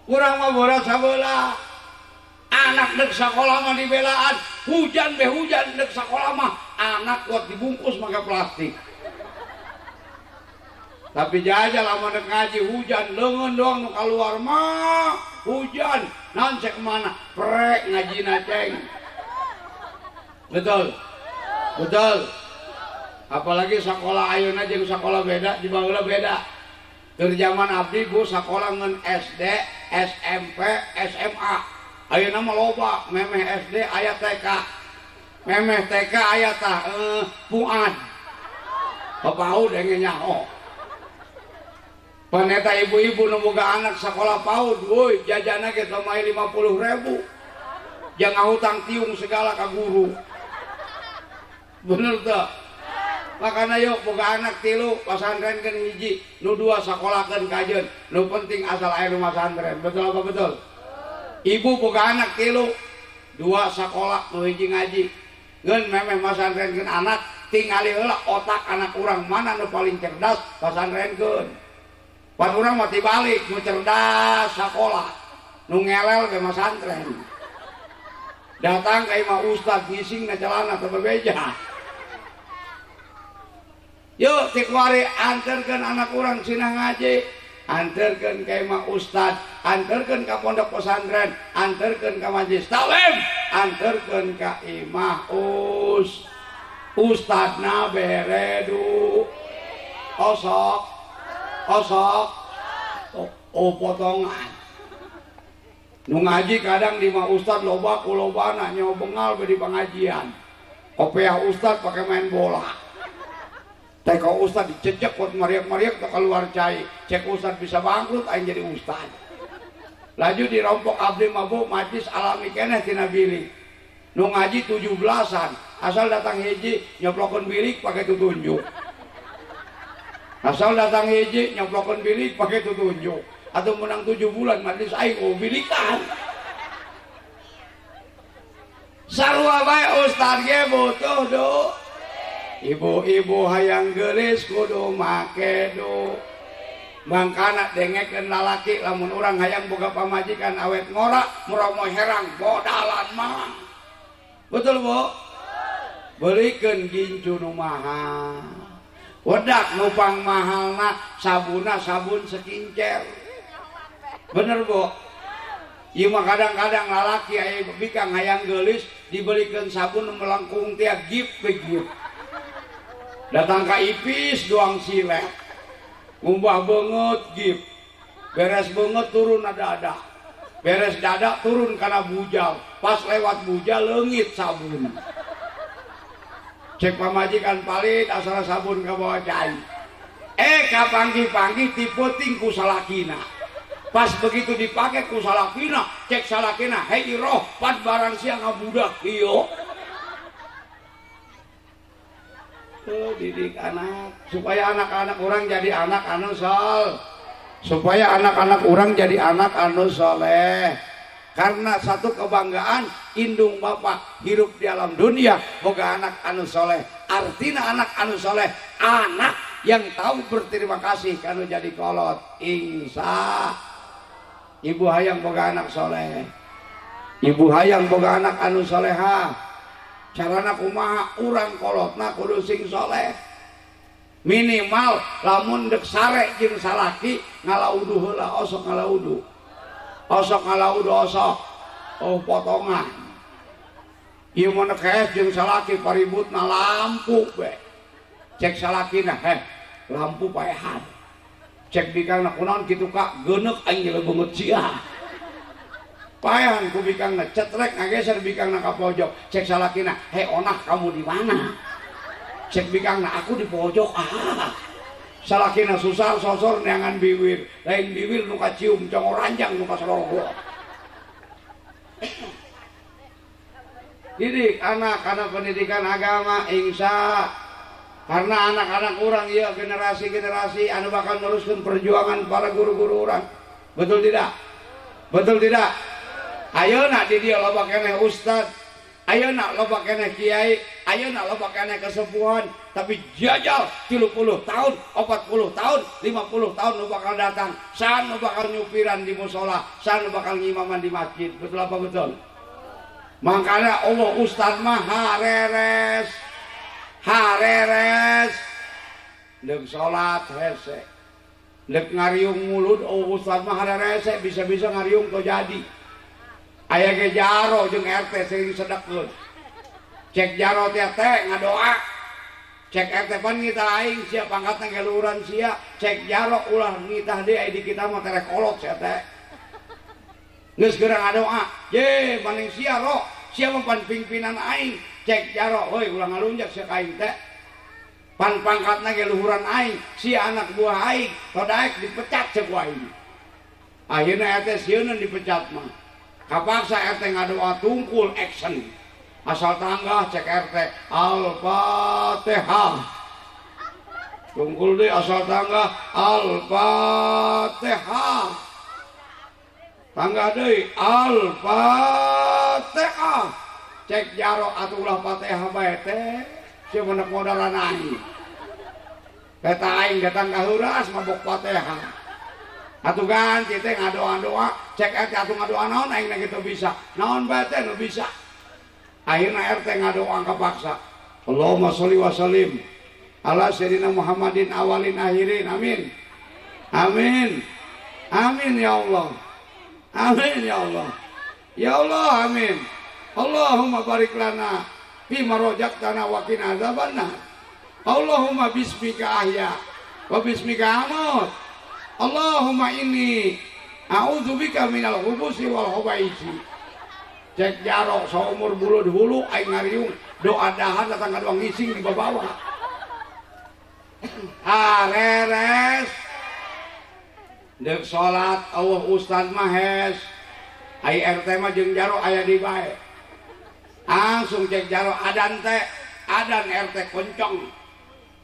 Speaker 1: Kurang mah borat sabelah. Anak dek sakola mah dibelaan, hujan be hujan dek sakola mah anak kuat dibungkus pakai plastik. Tapi jajal lamun dek ngaji hujan leungeun doang nu kaluar mah hujan. Naon cek mana? Prek ngajina ceng. Betul. Betul. Apalagi sekolah ayeuna jeung sekolah beda, di baheula beda. Keur zaman abdi bu sekolah ngeun SD, SMP, SMA. Ayeuna mah loba, memeh SD aya TK. Memeh TK aya tah Fuad. PAUD engge nyaho. Paneta ibu-ibu nu boga anak sekolah PAUD, woi jajana ge tamai 50.000. Jangan hutang tiung segala ka guru. Bener teu? Makana yuk boga anak tilu pasantrenkeun hiji, nu dua sakolahkeun kajeun, nu penting asal aya rumah santren. Betul apa betul? Ibu boga anak tilu, dua sakolah, nu hiji ngaji. Ngeun memeh masantrenkeun anak, tingali heula otak anak urang mana nu paling cerdas pasantrenkeun. Pan urang mah tibalik, nu cerdas sakolah, nu ngelel ge masantren. Datang ka imah ustad ngising na celana teu bebeja. Yuk tikwari anterkeun anak urang sina ngaji, anterkeun ka imah ustad, anterkeun ka pondok pesantren, anterkeun ka majelis taklim, anterkeun ka imah ustadna bere du osok osok oh potongan. Nu ngaji kadang di imah ustad loba kulobana nyawa bengal be di pengajian. Kopiah ustad pakai main bola. Teko ustad dicecek buat mariak-mariak tak keluar cai. Cek ustad bisa bangkrut aing jadi ustad. Laju dirompok abdi mabuk majlis alami keneh tina bilik. Nu ngaji 17-an, asal datang hiji nyoplokeun bilik pakai tutunjuk. Asal datang hiji nyoplokeun bilik pake tutunjuk atau menang 7 bulan majelis aing oh bilikan. Sarua bae ustad ge butuh do. Ibu-ibu hayang geulis kudu make do. Mangkana dengekeun lalaki lamun urang hayang boga pamajikan awet ngora muromo herang bodalan mah. Betul Bu? Belikeun gincu nu mahal. Wedak nu pang mahalna sabuna sabun skincare. Bener Bu? Ieu mah kadang-kadang lalaki aya bikang hayang geulis dibelikeun sabun nu melengkung teh gip we gip. Datang ka ipis doang silet. Ngumbah beungeut gip. Beres beungeut turun dada. Beres dada turun kana bujal. Pas lewat bujal leungit sabun. Cek pamajikan palit asal sabun ka bawa cai. Kapanggih-panggih tipe ting ku salakina. Pas begitu dipakai ku salakina, cek salakina, hei roh, pan barang siang ngabudak iyo. Tuh didik anak supaya anak-anak orang jadi anak anu sol, supaya anak-anak orang jadi anak anu soleh. Karena satu kebanggaan indung bapak hidup di alam dunia boga anak anu soleh. Artinya anak anu soleh, anak yang tahu berterima kasih kanu jadi kolot. Insya ibu hayang boga anak soleh, ibu hayang boga anak anu soleha. Carana kumaha urang kolotna kudu sing soleh. Minimal lamun dek sare jeung salaki ngalaudu heula, osok ngalaudu. Osok ngalaudu osok. Oh potongan. Ieu mun kees jeung salaki paributna lampu we. Cek salakina, heh, lampu paehan. Cek bikangna kunaon kitu ka geuneuk aing jeung beungeut sia. Paehan ku bikangna cetrek ngageser bikangna ka pojok. Cek salakina, hei onah kamu di mana? Cek bikangna aku di pojok. Ah. Salakina susah sosor neangan biwir, lain biwir nu kacium congor ranjang nu kasolorogo. Didik anak karena pendidikan agama insya. Karena anak-anak orang ya generasi-generasi anu bakal neruskeun perjuangan para guru-guru orang. Betul tidak? Betul tidak? Ayeuna di dieu loba keneh ustad, ayeuna loba keneh kiai, ayeuna loba keneh kesepuhan, tapi jajal 30 tahun, 40 tahun, 50 tahun nu bakal datang, saha nu bakal nyupiran di musala, saha nu bakal ngimaman di masjid. Betul apa betul? Makanya Allah ustad mah hareres. Hareres deuk salat hese. Deuk ngariung mulut oh ustad mah harerese bisa-bisa ngariung teu jadi. Aya ge jaro jeung RT sering sedekeun. Cek jaro teh teh ngadoa. Cek RT pan ngitah aing sia pangkatna ge luhuran sia. Cek jaro ulah ngitah deui ai di kita mah terek kolot sia teh. Geus geura ngadoa. Ye maning sia ro, sia mah pan pimpinan aing. Cek jaro heuy ulah ngalunjak sia ka aing teh. Pan pangkatna ge luhuran aing, sia anak buah aing, todaek dipecat cek ku aing. Akhirna RT sieun dipecat mah. Kapaksa RT ngadoa tungkul action. Asal tangga cek RT Al-Fatihah. Tungkul deui asal tangga Al-Fatihah. Tangga deui Al-Fatihah. Cek jaro atuh ulah Fatihah bae teh. Sia menek modalan aing. Peta aing datang ka heuras mabok Fatihah. Atuh ganti teh ngadoa-doa, cek RT atuh ngadoa naon aing na kitu bisa. Naon bae teh nu bisa. Akhirna RT ngadoa kapaksa. Allahumma sholli wa sallim ala sayyidina Muhammadin awalin akhirin. Amin. Amin. Amin ya Allah. Amin ya Allah. Ya Allah amin. Allahumma barik lana fi ma razaqtana wa qina adzabannar. Allahumma bismika ahya wa bismika amut. Allahumma inni a'udzubika minal khubusi wal khabaisi. Cek jaro saumur bulud hulu aing ngariung doa dahar datang ka doang ngising di bawah. Hareres deuk salat Allah ustad mah hes. Ai RT mah jeung jaro aya di bae. Langsung cek jaro adan teh, adan RT koncong.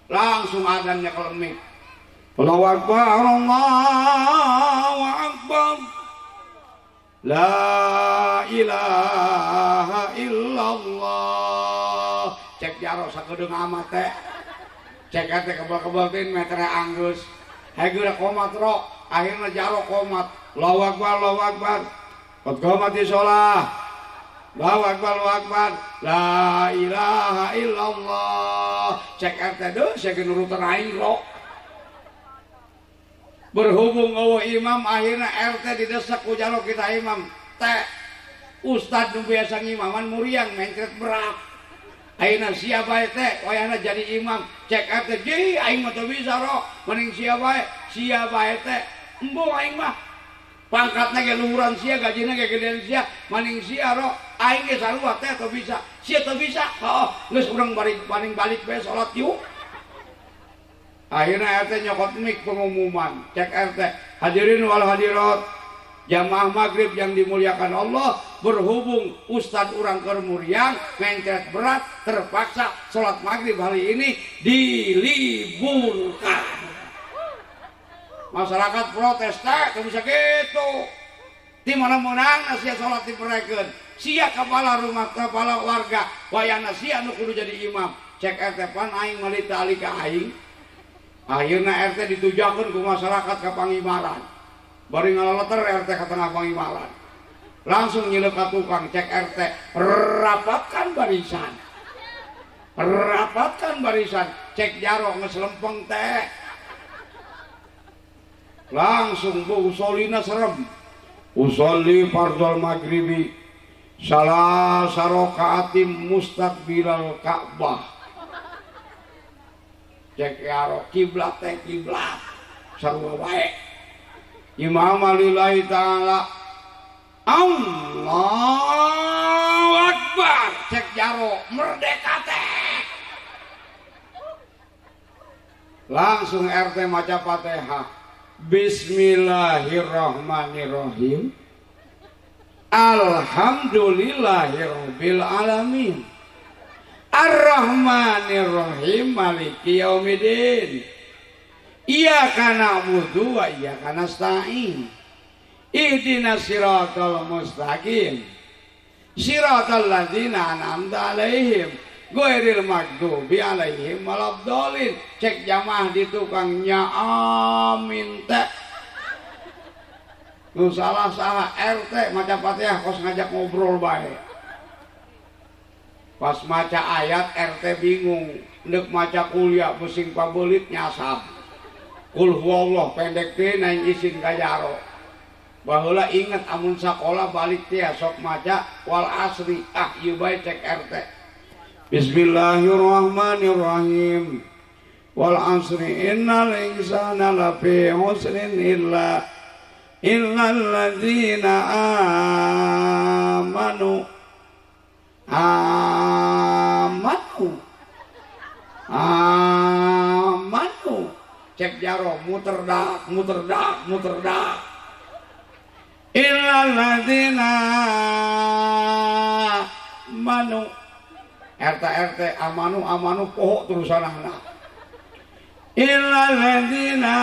Speaker 1: Langsung adannya kelemik. Allahu akbar, Allahu akbar. La ilaha illallah. Cek jaro sakedeung amat teh. Cek teh kebal-kebal teh metere anggeus. Hayu geura komat ro, akhirna jaro komat. Allahu akbar, Allahu akbar. Qad qamati shalah. Allahu akbar, Allahu akbar. La ilaha illallah. Cek RT deui sia nurutan aing ro. Berhubung eueuh imam akhirna RT didesak ku jaro kita imam. Teh ustad nu biasa ngimaman muriang mencret berat. Ayeuna sia bae teh wayahna jadi imam. Cek RT ji aing mah teu bisa ro. Mending sia bae, sia bae teh. Embung aing mah. Pangkatna ge luhuran sia, gajina ge gedean sia, maning sia ro. Aing ge sarua teh teu bisa. Sia teu bisa. Heuh, geus urang balik paling balik bae salat yuk. Akhirna RT nyokot mic pengumuman. Cek RT, hadirin wal hadirat, jamaah maghrib yang dimuliakan Allah, berhubung ustad urang keur muriang mencret berat, terpaksa salat maghrib hari ini diliburkan. Masyarakat protes teh teu bisa kitu. Di mana meunang sia salat diperekeun. Sia kepala rumah, kepala warga, wayahna sia nu kudu jadi imam. Cek RT pan aing meuli tali ka aing. Akhirna RT ditujakeun ku masyarakat ka pangimaran. Bari ngaleleter RT ka tengah pangimaran. Langsung nyileuk ka tukang, cek RT, rapatkan barisan. Rapatkan barisan, cek jaro geus lempeng teh. Langsung bu usolina serem. Usolli fardhol maghribi salah sarokaatim mustaqbilal Ka'bah. Cek jaro kiblat teh kiblat sarua wae. Imam lillahi ta'ala Allahu akbar. Cek jaro merdeka teh. Langsung RT maca Fatihah. Bismillahirrahmanirrahim. Alhamdulillahirabbil alamin. Arrahmanirrahim maliki yaumiddin. Iyyaka na'budu wa iyyaka nasta'in. Ihdinas siratal mustaqim. Siratal ladzina an'amta alaihim ghairil maghdubi alaihim waladdallin. Cek jamaah di tukangnya amin teh. Nu salah saha RT maca Fatihah kos ngajak ngobrol bae. Pas maca ayat RT bingung, ndek maca kuliah pusing pabelit nyasab. Kul huwallah pendek teh naing isin ka jaro. Baheula inget amun sakola balik teh sok maca wal asri, ah ieu bae cek RT. Bismillahirrahmanirrahim. Wal asri innal insana lafi husrin illa illal ladzina amanu. Amanu amanu. Cek jaro muter dak muter dak muter dak. Illal ladzina amanu. RT RT amanu amanu poho terusanana. Illal ladzina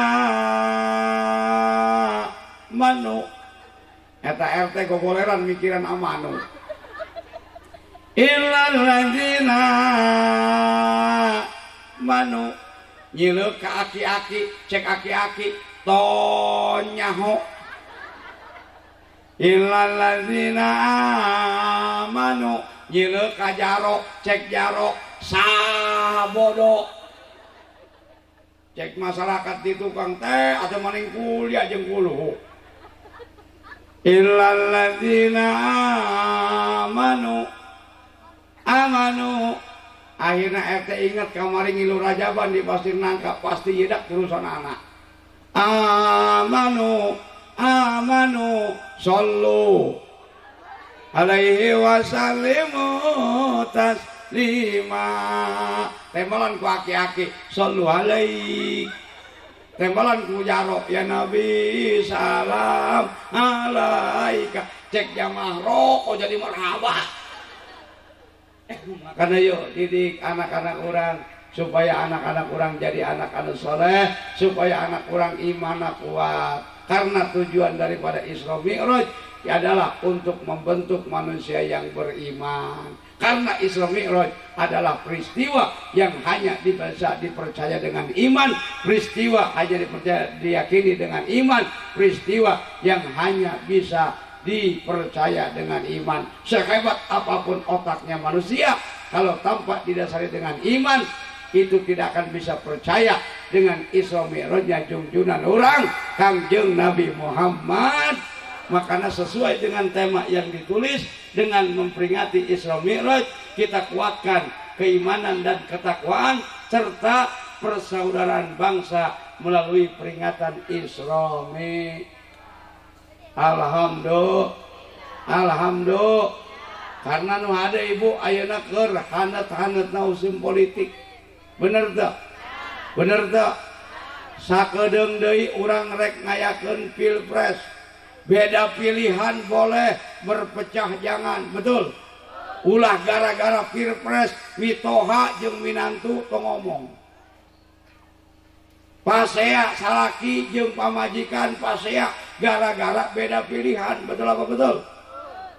Speaker 1: amanu. Eta RT gogoleran mikiran amanu. Illal ladzina amanu. Nyileuk ka aki-aki, cek aki-aki tonyaho. Illal ladzina amanu. Nyileuk ka jaro, cek jaro sabodo. Cek masyarakat di tukang teh atau maning kuliah jeung kuluhu. Illal ladzina amanu amanu. Akhirnya RT ingat kamari ngilu rajaban di Pasir Nangka pasti yedak terusan anak. Amanu amanu sallu alaihi wasallimu taslima. Tembalan ku aki-aki sallu alaihi. Tembalan ku jaro ya Nabi salam alaika. Cek jamaah rokok jadi marhaba. Karena yuk didik anak-anak orang supaya anak-anak orang jadi anak anu soleh, supaya anak orang imanna kuat. Karena tujuan daripada Isra Mi'raj adalah untuk membentuk manusia yang beriman. Karena Isra Mi'raj adalah peristiwa yang hanya bisa dipercaya dengan iman, peristiwa hanya dipercaya, diyakini dengan iman, peristiwa yang hanya bisa dipercaya dengan iman. Sehebat apapun otaknya manusia, kalau tanpa didasari dengan iman, itu tidak akan bisa percaya dengan Isra Mi'rajnya junjunan orang Kangjeng Nabi Muhammad. Makanya sesuai dengan tema yang ditulis, dengan memperingati Isra Mi'raj, kita kuatkan keimanan dan ketakwaan serta persaudaraan bangsa melalui peringatan Isra Mi'raj. Alhamdulillah, alhamdulillah. Karena nu ada ibu ayeuna keur hanet-hanetna musim politik. Bener teu? Bener teu? Sakedeung deui urang rek ngayakeun pilpres. Beda pilihan boleh, berpecah jangan, betul? Ulah gara-gara pilpres mitoha jeung minantu tong ngomong. Pasea salaki jeung pamajikan pasea gara-gara beda pilihan, betul apa betul?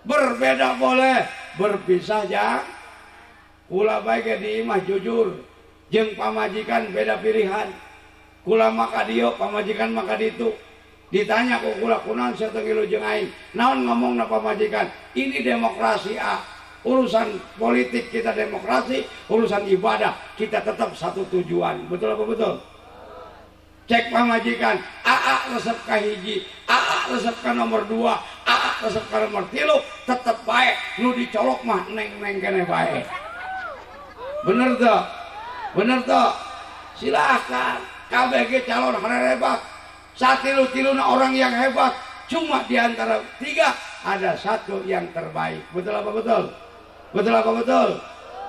Speaker 1: Berbeda boleh, berpisah jangan. Kula bae ge di imah jujur, jeung pamajikan beda pilihan. Kula maka dieu, pamajikan maka ditu. Ditanya ku kula kunaon sia teu ngilu jeung aing? Naon ngomongna pamajikan? Ini demokrasi ah. Urusan politik kita demokrasi, urusan ibadah kita tetap satu tujuan. Betul apa betul? Cek pamajikan, AA resep ka hiji, AA resep ka nomor 2, AA resep ka nomor 3, tetep bae nu dicolok mah neng-neng keneh bae. Bener teu? Bener teu? Silakan. KBG calon hebat. Satilu-tiluna orang yang hebat, cuma di antara 3 ada satu yang terbaik. Betul apa betul? Betul apa betul?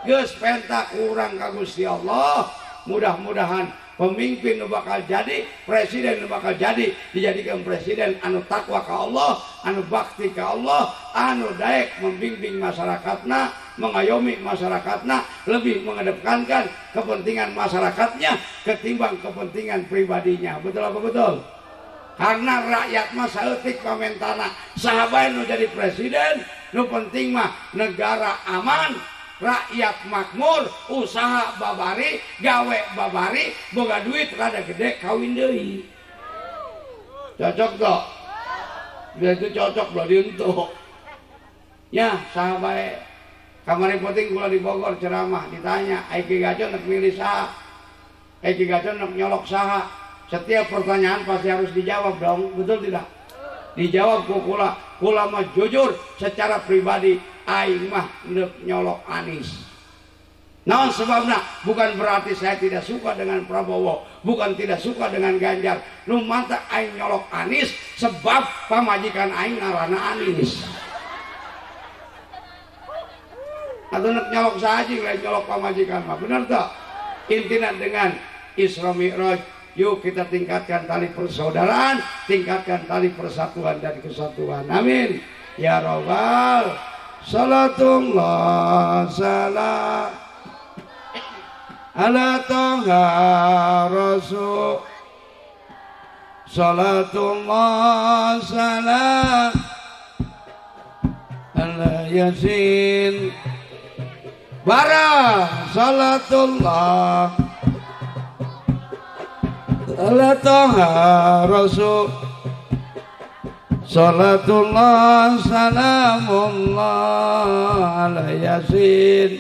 Speaker 1: Geus penta kurang ka Gusti Allah. Mudah-mudahan pemimpin nu bakal jadi, presiden nu bakal jadi, dijadikan presiden anu takwa ka Allah, anu bakti ka Allah, anu daek membimbing masyarakatna, mengayomi masyarakatna, lebih mengedepankan kepentingan masyarakatnya ketimbang kepentingan pribadinya. Betul apa betul? Karena rakyat mah saeutik pamentana, saha bae nu jadi presiden, nu penting mah negara aman, rakyat makmur, usaha babari, gawe babari, boga duit rada gede kawin deui. Cocok toh? Dia itu cocok belah dientuk. Ya, saha bae. Kamari penting kula di Bogor ceramah ditanya, ai Ki Gacon nek milih saha? Ai Ki Gacon nek nyolok saha? Setiap pertanyaan pasti harus dijawab dong, betul tidak? Dijawab ku kula, kula mah jujur secara pribadi aing mah nek nyolok Anies. Naon sebabna? Bukan berarti saya tidak suka dengan Prabowo, bukan tidak suka dengan Ganjar. Nu mantap aing nyolok Anies sebab pamajikan aing ngaranna Anies. Atau nek nyolok saja lain nyolok pamajikan mah, bener tak? Intina dengan Isra Mi'raj, yuk kita tingkatkan tali persaudaraan, tingkatkan tali persatuan dan kesatuan. Amin. Ya Robbal. Salatullah salam ala toha rasul. Salatullah salam ala yasin. Bara salatullah ala toha rasul. Salatullah salamullah ala yasin.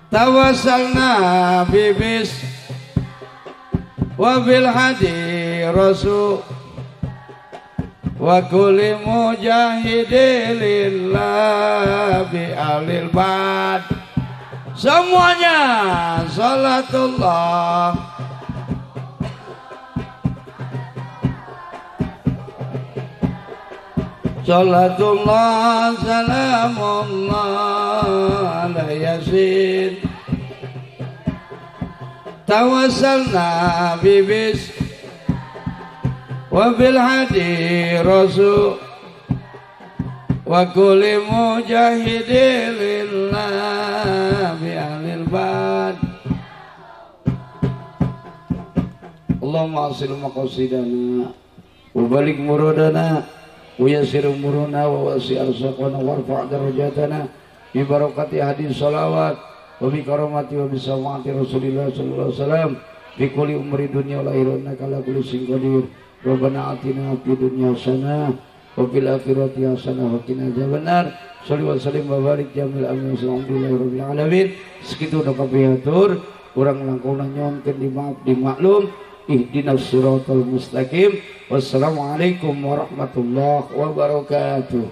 Speaker 1: Tawassalna bibis wa bil hadi rasul wa kulli mujahidin lillah bi alil bad. Semuanya salatullah salatullah salamullah ala yasin. Tawassalna bibis wa bil hadi rasul wa kulli mujahidin lillah bi ahlil bad.
Speaker 2: Allahumma asil maqasidana wa balik muradana wa yassir umurana wa wasi' arzaqana warfa' darajatana bi barakati hadis salawat wa bi karamati wa bi syafaati Rasulillah sallallahu alaihi wasallam bi kulli umri dunya wal akhirah innaka ala kulli syai'in qadir. Rabbana atina fid dunya hasanah wa fil akhirati hasanah wa qina adzabannar. Shalli wa sallim wa barik jamil amin. Alhamdulillahirabbil alamin. Sekitu nu kapihatur urang langkung nyongkeun dimaaf dimaklum. Ihdinas siratal mustaqim. Wassalamualaikum warahmatullahi wabarakatuh.